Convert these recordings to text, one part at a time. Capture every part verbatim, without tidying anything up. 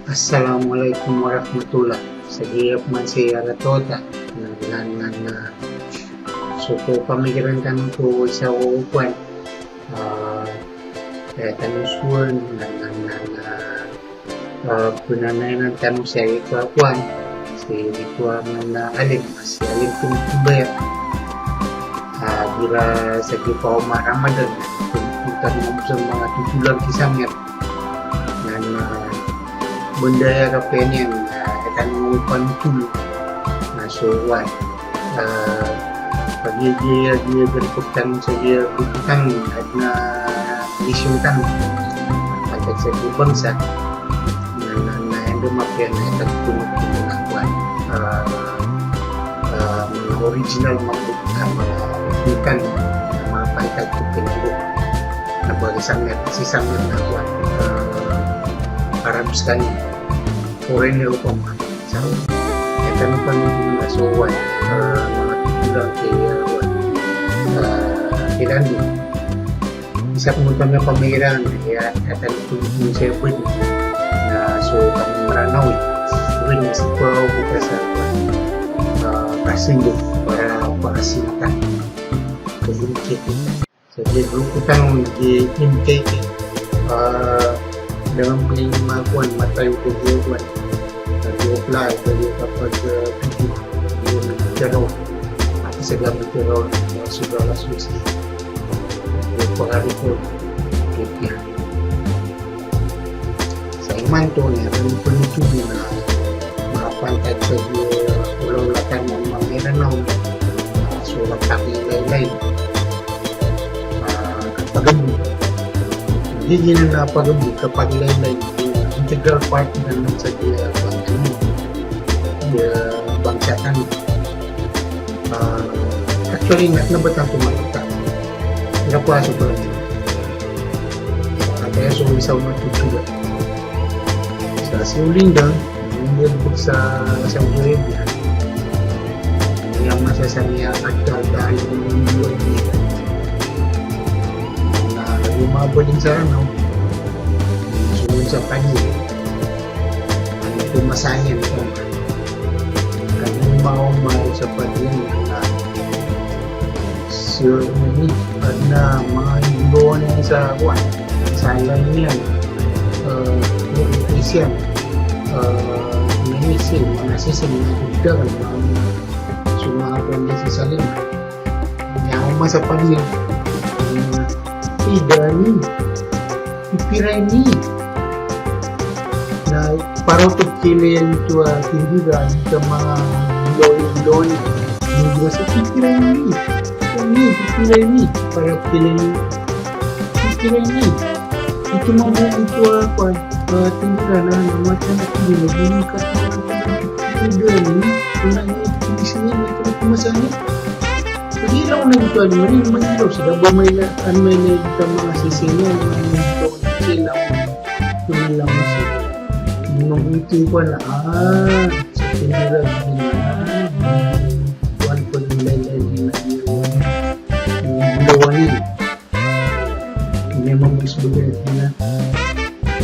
Assalamu alaikum warahmatullah. Sa giyaya pman sii a ratota. Na, na, na, na. So, ko pamikiran tano ko isa ko kowan. Ah, eh, tano suwon, na, na, na, na. Ah, pnanayanan tano sii ko kowan. Sii ko kowan na alim. Sii ko kowan na alim. Ah, igira sa giyoto a Ramadan, pn-, pn-, tano sa manga totolan ki samir. Na, na, bndaya ka pn iyan, na, tano panotol. Na, so, wan. Ah, pagiyagiyag, giyagiyag, giyagiyag, giyagiyag, giyagiyag, adn a misyon tano. Pantag sa bangsa. Na, na, na, anda mapiya na ito, ito, ito, ito, ah, ah, manga original, manga, manga, manga pantag ko pinag-, na ba, si samir, si samir na, ah, Arab skaniyan. Foreigner opama. Sa, ito na pn na so, ah, manga totolan ki, ah, ah, Finland. Isa ko manga pamikiran, iya, atan ko dun sa bed. Na so kami Mranaw, eh. Bed na so ko, ko ka sa, ah, kasing, para, para sinta. Communicate. So, di grupo tano di M K K. Ah, dengan pwede makuan, matay ko di kuan. Di apply, di kapag, ah, video. Di, pero, at sa gamit ko, so, so, so, pag-record, clip niya. Sa imanto niyan, ran pn ito na makapantag sa di, ah, olaola tano a manga Iranaw, ah, so, pagilaylay. Ah, kapagambor. Di giyanan a pagambor, kapagilaylay. Integral part na sa di, ah, bangsa tano. Di, ah, bangsa tano. Ah, actually, na, na ba tano makita? Ira ko a so pwede. Kaya so isa ko manga totolan. Sa si Olinda, Olinda bukod sa, sa Saudi Arabia. Iya masa sa niya at dahil ng Olinda. Na lumabas din sa ano, sumunod sa kanya. Ano, pumasayan ko. Kaya yung mga umaro sa pagdini na, sir, ini, adn a manga imbawaan iyan sa, kuwan, sa line iyan, eh, Christian, eh, ini si, manga sisi, manga Buddha, kan, manga, so, manga kuwan iyan sa salin. Niyan masa pagdini. Ida ni. Ipira ini. Na para oto pilian ito a tindira, ito a manga loy, loy. Tindira sa pipira ini. Ini, pipira ini. Para pilian ini. Pipira ini. Ito mambo ito a, kuwan, ah, tindira na, na mata na tindira, na tindira ka, tindira ini. Kuna ini, tindira ini, na tindira kumasani. Pwede lang ako nagtutuwa, mali, mali daw sila. Ba may na, ano, may na ito mga sisino, may na ito sila. Kung lang sila. Mabuti pa na, ah, sa tinira, gina, kuwan ko ng laylay, gina, gina, gina, gina. Hindi mo gusto ba yun, gina?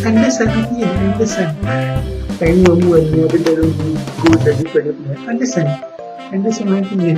Andasan, hindi, andasan. Tayo mo, mo, mo, mo, mo, mo, andasan. Andasan, hindi.